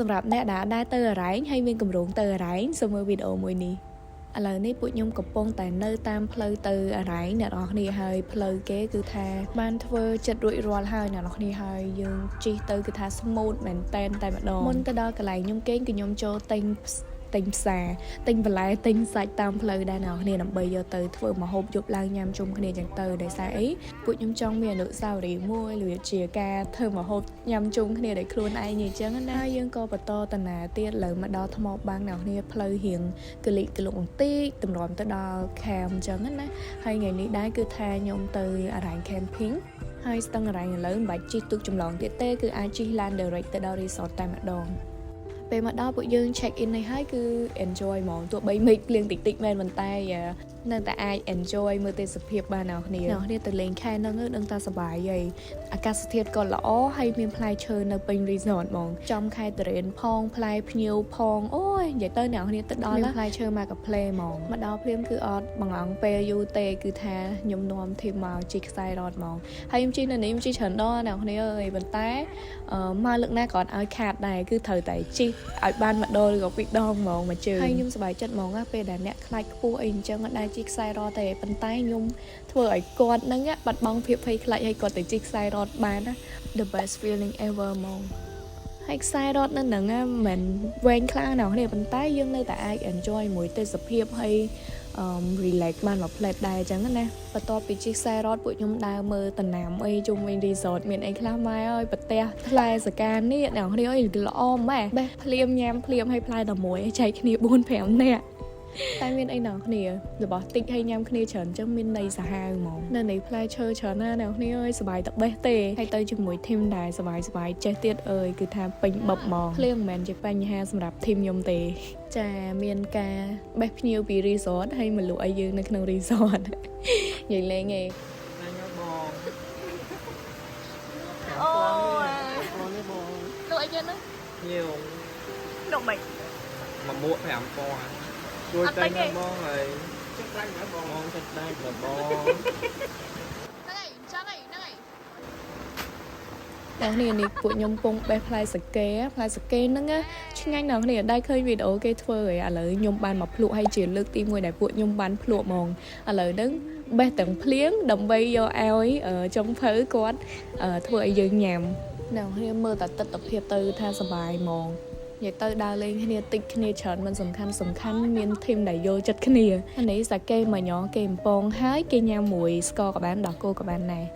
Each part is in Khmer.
សម្រាប់អ្នកដែលអត់ដែលទៅអារ៉ែងហើយមានគម្រោងទៅអារ៉ែងសូមមើលវីដេអូមួយនេះឥឡូវនេះពួកខ្ញុំកំពុងតែនៅតាមផ្លូវទៅអារ៉ែងអ្នកនរគ្នាហើយផ្លូវគេគឺថាបានធ្វើចិត្តរួចរាល់ហើយអ្នកនរគ្នាហើយយើងជិះទៅគឺថា smooth មែនតែនតែម្ដងមុនទៅដល់កន្លែងខ្ញុំគេងគឺខ្ញុំចូលទិញទិញផ្សារទិញបន្លែទិញសាច់តាមផ្លូវដែរអ្នកនរគ្នាដើម្បីយកទៅធ្វើម្ហូបយប់ឡើងញ៉ាំជុំគ្នាចឹងទៅដោយសារអីពួកខ្ញុំចង់មានអនុស្សាវរីយ៍មួយរបៀបជាការធ្វើម្ហូបញ៉ាំជុំគ្នាដោយខ្លួនឯងអញ្ចឹងណាហើយយើងក៏បន្តដំណើរទៀតលើមកដល់ថ្មបាំងអ្នកនរគ្នាផ្លូវរៀងកលិកកលុកបន្តិចតម្រាំទៅដល់ camp អញ្ចឹងណាហើយថ្ងៃនេះដែរគឺថាខ្ញុំទៅអារ៉ែង camping ហើយស្ទឹងអារ៉ែងឥឡូវមិនបាច់ជិះទូកចម្លងទៀតទេគឺអាចជិះឡាន direct ទៅដល់ resort តែម្ដងពេលមកដល់ពួកយើង check in នេះហើយគឺ enjoy ហ្មងទោះបីមេឃភ្លៀងតិចតិចមែនប៉ុន្តែនៅតែអាច enjoy មើលទេសភាពបានអ្នកគ្នាអ្នកគ្នាទៅលេងខែហ្នឹងដឹងតែសប្បាយហើយអាកាសធាតុក៏ល្អហើយមានផ្លែឈើនៅពេញ resort ហ្មងចំខែតរេនផងផ្លែភ្ញៀវផងអូយនិយាយទៅអ្នកគ្នាទៅដល់មានផ្លែឈើមកកាផ្លេហ្មងមកដល់ភ្លាមគឺអត់បង្អង់ពេលយូរទេគឺថាខ្ញុំនាំ team មកជិះខ្សែរត់ហ្មងហើយខ្ញុំជិះនៅនេះខ្ញុំជិះច្រើនដងអ្នកគ្នាអើយប៉ុន្តែមកលើកណាក៏អត់ឲ្យខាតដែរគឺត្រូវតែជិះឲ្យបានម្ដងឬក៏ពីរដងហ្មងមួយជើងហើយខ្ញុំសប្បាយចិត្តហ្មងណាពេលដែលអ្នកខ្លាចខ្ពស់អីអញ្ចឹងអត់ដែរជិះខ្សែរត់ទេប៉ុន្តែខ្ញុំធ្វើឲ្យគាត់ហ្នឹងបាត់បង់ភាពភ័យខ្លាចឲ្យគាត់ទៅជិះខ្សែរត់បានណា the best feeling ever ហ្មងហើយខ្សែរត់នៅហ្នឹងមិនមែនវែងខ្លាំងណាស់គ្នាប៉ុន្តែយើងនៅតែអាច enjoy មួយទេសភាពហើយ relax បានមួយផ្លែតដែរអញ្ចឹងណាបន្ទាប់ពីជិះខ្សែរត់ពួកខ្ញុំដើរមើលតំណាំអីជុំវិញ resort មានអីខ្លះម៉ែអើយប្រទះផ្លែសកានេះអ្នកនរអើយល្អម៉ែបេះភ្លាមញ៉ាំភ្លាមឲ្យផ្លែតែមួយចែកគ្នា4 5នាក់តែមានអីអ្នកគ្នារបស់តិចឲ្យញ៉ាំគ្នាច្រើនអញ្ចឹងមានន័យសាហាវហ្មងនៅនៃផ្លែឈើច្រើនណាស់អ្នកគ្នាអើយសប្បាយតបេះទេហើយទៅជាមួយ team ដែរសប្បាយសប្បាយចេះទៀតអើយគឺថាពេញបបហ្មងភ្លៀងមិនមែនជាបញ្ហាសម្រាប់ team ខ្ញុំទេចាមានការបេះភ្ញៀវពី resort ហើយមកលក់ឲ្យយើងនៅក្នុង resort និយាយលេងឯង ណាញបង អូ បងនេះបង លក់អីគេហ្នឹង ញៀវ លក់មិន មួយមួក5000ជួយតែងបងហើយចិត្តដាច់ណាបងបងចិត្តដាច់ណាបង ហ្នឹងហើយចឹងហើយហ្នឹងហើយ អ្នកគ្នានេះពួកខ្ញុំពងបេះផ្លែសាកេផ្លែសាកេហ្នឹងណាឆ្ងាញ់ណាស់គ្នាដែរឃើញវីដេអូគេធ្វើហើយឥឡូវខ្ញុំបានមកភ្លក់ហើយជាលើកទី1ដែលពួកខ្ញុំបានភ្លក់ហ្មងឥឡូវហ្នឹងបេះទាំងភ្លៀងដើម្បីយកឲ្យចុងភៅគាត់ធ្វើឲ្យយើងញ៉ាំអ្នកគ្នាមើលតែទស្សនភាពទៅថាសប្បាយហ្មងនិយាយទៅដើរលេងគ្នាតិចគ្នាច្រើនមិនសំខាន់សំខាន់មាន team ដែលយល់ចិត្តគ្នាអានេះសាកេមួយញ៉គេកំពងហើយគេញ៉ាំមួយស្ករក៏បានដោះគោក៏បានដែរ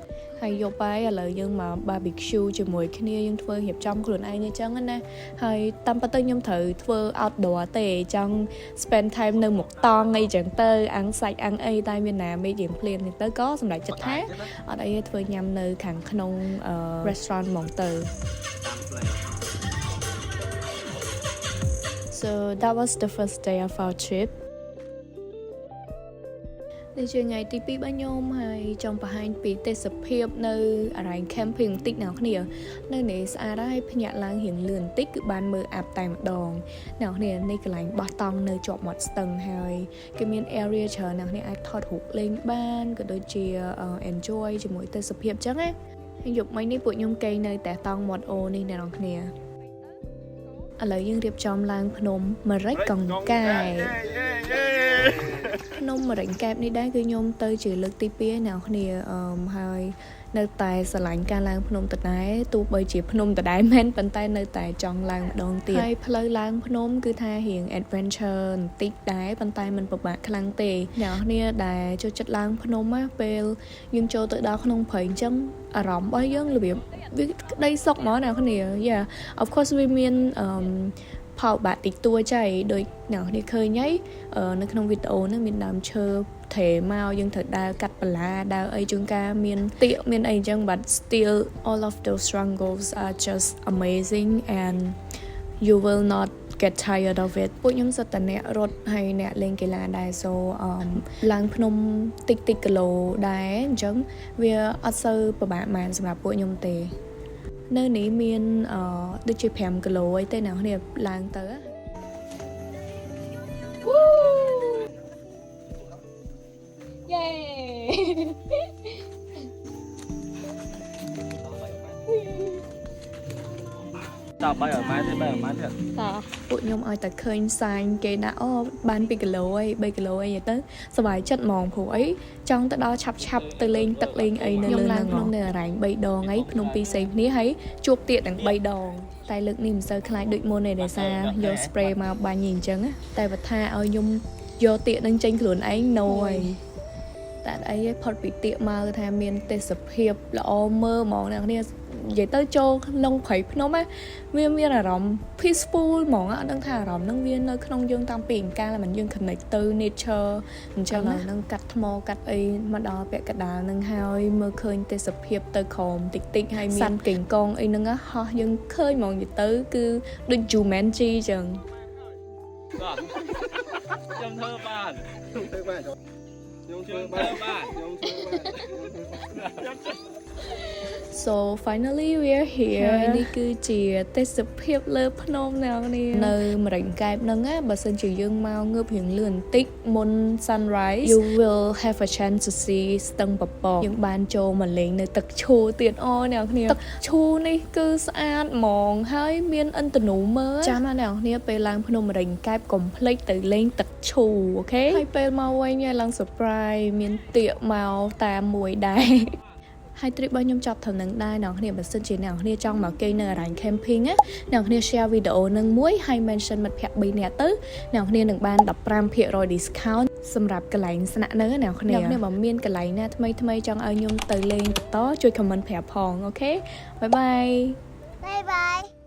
ហើយយកបាយឥឡូវយើងមក barbecue ជាមួយគ្នាយើងធ្វើរៀបចំខ្លួនឯងអញ្ចឹងណាហើយតាមពិតទៅខ្ញុំត្រូវធ្វើ outdoor ទេចង់ spend time នៅមុខតង់អីចឹងទៅអាំងសាច់អាំងអីតែមានណាមេឃរៀងភ្លៀងទៅក៏សម្រេចចិត្តថាអត់អីទេធ្វើញ៉ាំនៅខាងក្នុង restaurant ហ្មងទៅ តាមផ្លូវ So that was the first day of our trip. នេះជាថ្ងៃទី2របស់ខ្ញុំហើយចង់បង្ហាញពីទេសភាពនៅអារ៉ែង camping បន្តិចអ្នកគ្នានៅនេះស្អាតហើយភ្ញាក់ឡើងរៀងលឿនបន្តិចគឺបានមើលអាប់តែម្ដងអ្នកគ្នានេះកន្លែងបោះតង់នៅជាប់មាត់ស្ទឹងហើយគេមាន area ច្រើនអ្នកគ្នាអាចថតរូបលេងបានក៏ដូចជា enjoy ជាមួយទេសភាពចឹងណាហើយយប់មិញនេះពួកខ្ញុំគេងនៅតែតង់មាត់អូនេះអ្នកនរគ្នាឥឡូវយើងរៀបចំឡើងភ្នំមរិចកង្កែ ភ្នំមរិញកែបនេះដែរគឺខ្ញុំទៅជាលើកទី2ហើយអ្នកគ្នាអឺមហើយនៅតែស្រឡាញ់ការឡើងភ្នំដដែលទោះបីជាភ្នំដដែលមែនប៉ុន្តែនៅតែចង់ឡើងម្ដងទៀតហើយផ្លូវឡើងភ្នំគឺថារៀង adventure បន្តិចដែរប៉ុន្តែมันពិបាកខ្លាំងទេអ្នកគ្នាដែលចូលចិត្តឡើងភ្នំណាពេលយើងចូលទៅដល់ក្នុងព្រៃអញ្ចឹងអារម្មណ៍របស់យើងរបៀបវាក្តីសុខហ្មងអ្នកគ្នា Yeah, of course វាមានអឺផលបាក់តិចតួចហើយដូចអ្នកគ្នាឃើញហើយនៅក្នុងវីដេអូហ្នឹងមានដើមឈើថេមកយើងត្រូវដើរកាត់បន្លាដើរអីជួនកាលមានទៀកមានអីអញ្ចឹង but still, all of those struggles are just amazing and you will not get tired of it. ពួកខ្ញុំសុទ្ធតែអ្នករត់ហើយអ្នកលេងកីឡាដែរ so អមឡើងភ្នំតិចតិចគីឡូដែរអញ្ចឹងវាអត់សូវពិបាកម៉ានសម្រាប់ពួកខ្ញុំទេ នៅនេះមានអឺដូចជា5គីឡូអីទេអ្នកគ្នាឡើងទៅណា យេ តប បាយឲ្យម៉ែទៀតបាយឲ្យម៉ែទៀត តើ ពួកខ្ញុំឲ្យតែឃើញ sign គេដាក់អូបាន2គីឡូអី3គីឡូអីទៅសប្បាយចិត្តហ្មងព្រោះអីចង់ទៅដល់ឆាប់ឆាប់ទៅលេងទឹកលេងអីនៅលើហ្នឹងក្នុងនៅអារ៉ែង3ដងអីភ្នំពីរផ្សេងគ្នាហើយជួបទៀតទាំង3ដងតែលើកនេះមិនសូវខ្លាចដូចមុនទេដោយសារយក spray មកបាញ់អីអញ្ចឹងណាតែបើថាឲ្យខ្ញុំយកទៀកនឹងចេញខ្លួនឯង no ហើយតែអីឯងផុតពីទៀកមកថាមានទេសភាពល្អមើលហ្មងអ្នកគ្នានិយាយទៅចូលក្នុងព្រៃភ្នំណាវាមានអារម្មណ៍ peaceful ហ្មងអត់ដឹងថាអារម្មណ៍ហ្នឹងវានៅក្នុងយើងតាំងពីអង្ការមិនយើង connect ទៅ nature អញ្ចឹងណានឹងកាត់ថ្មកាត់អីមកដល់ពាក់កណ្ដាលហ្នឹងហើយមើលឃើញទេសភាពទៅក្រោមតិចតិចហើយមានសត្វកេងកងអីហ្នឹងហោះយើងឃើញហ្មងនិយាយទៅគឺដូច Jumanji អញ្ចឹង ខ្ញុំធ្វើបាន ខ្ញុំធ្វើបានខ្ញុំធ្វើបានខ្ញុំធ្វើបាន So finally we are here នេះគឺជាទេសភាពលើភ្នំអ្នកនាងនៅម្រេចកែបហ្នឹងណាបើសិនជាយើងមកងើបរៀងលឿនបន្តិចមុន sunrise, you will have a chance to see ស្ទឹងពពកយើងបានចូលមកលេងនៅទឹកឈូទៀតអូអ្នកនាងទឹកឈូនេះគឺស្អាតហ្មងហើយមានឥន្ទធនូមើលចាំណាអ្នកនាងពេលឡើងភ្នំម្រេចកែបកុំភ្លេចទៅលេងទឹកឈូ okay ហើយពេលមកវិញឡើង surprise មានទៀកមកតាមមួយដែរ ហើយ trip របស់ខ្ញុំចប់ត្រឹមនឹងដែរអ្នកនរបើសិនជាអ្នកនរចង់មកគេងនៅអារ៉ែង camping ណាអ្នកនរ share វីដេអូនឹងមួយហើយ mention មិត្តភ័ក្តិ3នាក់ទៅអ្នកនរនឹងបាន15% discount សម្រាប់កន្លែងស្នាក់នៅអ្នកនរអ្នកនរបើមានកន្លែងណាថ្មីថ្មីចង់ឲ្យខ្ញុំទៅលេងបន្តជួយ comment ប្រាប់ផង okay bye bye. Bye bye.